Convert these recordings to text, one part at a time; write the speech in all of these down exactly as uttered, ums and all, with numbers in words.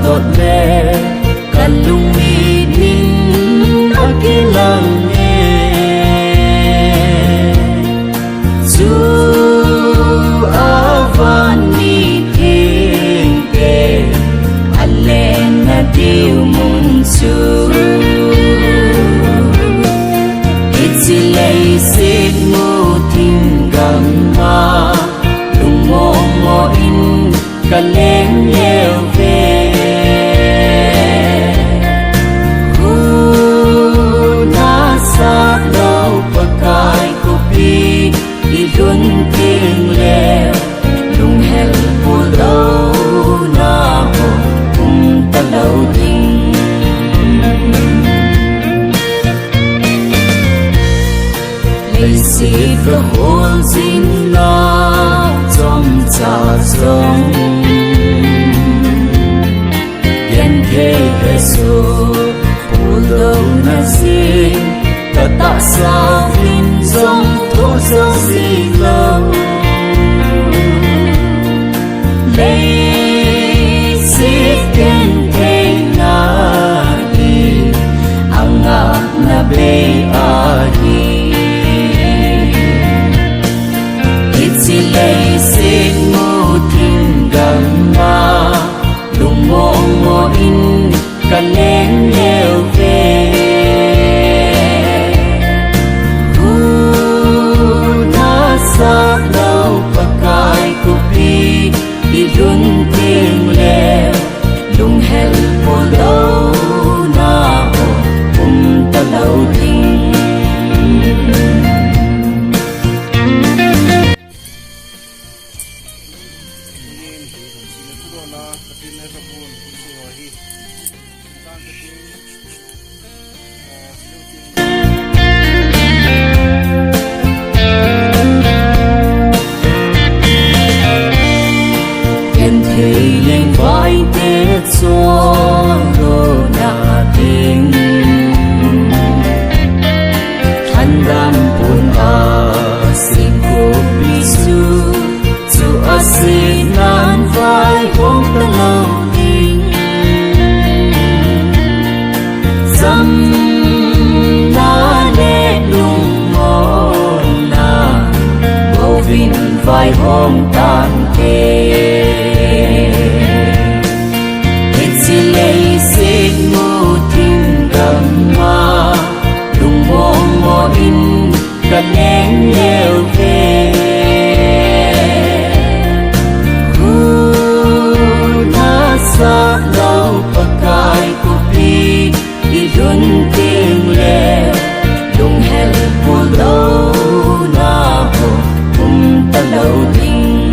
Dot le kalungni nin akilang e. Chu avan ni thengte alen nadiu mun chu. Hiche leiset mu thing gam'a lungmong mo in kaleng leu ve. Hu nasa lou Pakai khopi ilhun teng leu, lunghel pulou na ho um talou ding. Leiset kahol jing na chomcha jong genthei hesoh pulou na jing, katahsa in jong thoh jing lou. Leiset genthei na hi angahna bei ahi. Hiche leiset mu thing gam'a lungmong mo in kaleng leu ve. Hu nasa lou Pakai khopi ilhun teng leu, lunghel pulou na ho um talou ding. Genthei lengvaite chonlou na ding, lhandam pon a singkhup mi chu, chu asetnan vaihom talou ding. Chamna le lungmonna bou vin vaihom tante. Hiche leiset mu thing gam'a lungmong mo in kaleng leu ve. Hu nasa lou Pakai khopi ilhun teng leu, lunghel pulou na ho um talou ding.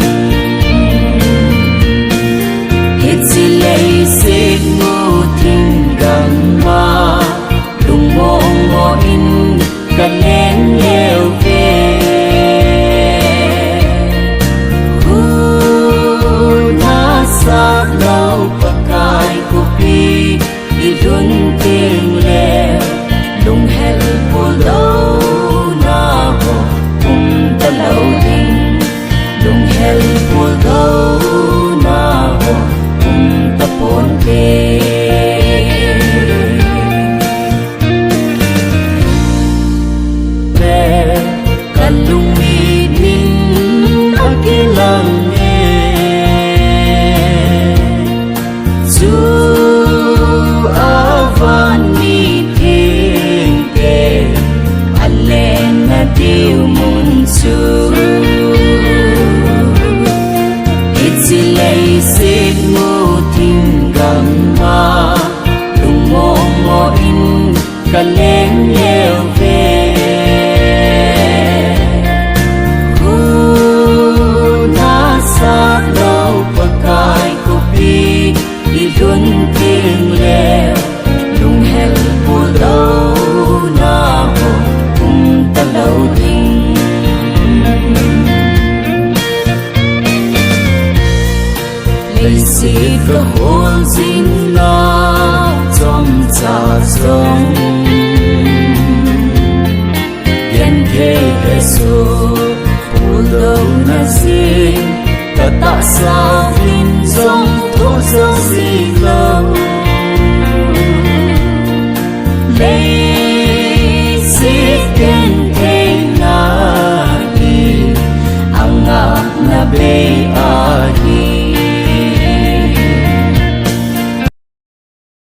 Hiche leiset mu thing gam'a lungmong mo in kaleng leu ve. Hu nasa lou Pakai khopi ilhun teng leu, lunghel pulou na ho um talou ding. Lunghel pulou na ho um tapon ding. Pe kalungni nin akilang e. Chu avan ni thengte alen nadiu mun chu. Hiche leiset mu thing gam'a lungmong mo in kaleng leu ve. Hu nasa lou Pakai khopi ilhun teng leu, lunghel pulou na ho um talou ding. Leiset kahol jing na chomcha jong genthei hesoh pulou na jing, katahsa in jong tho Jong jing lou,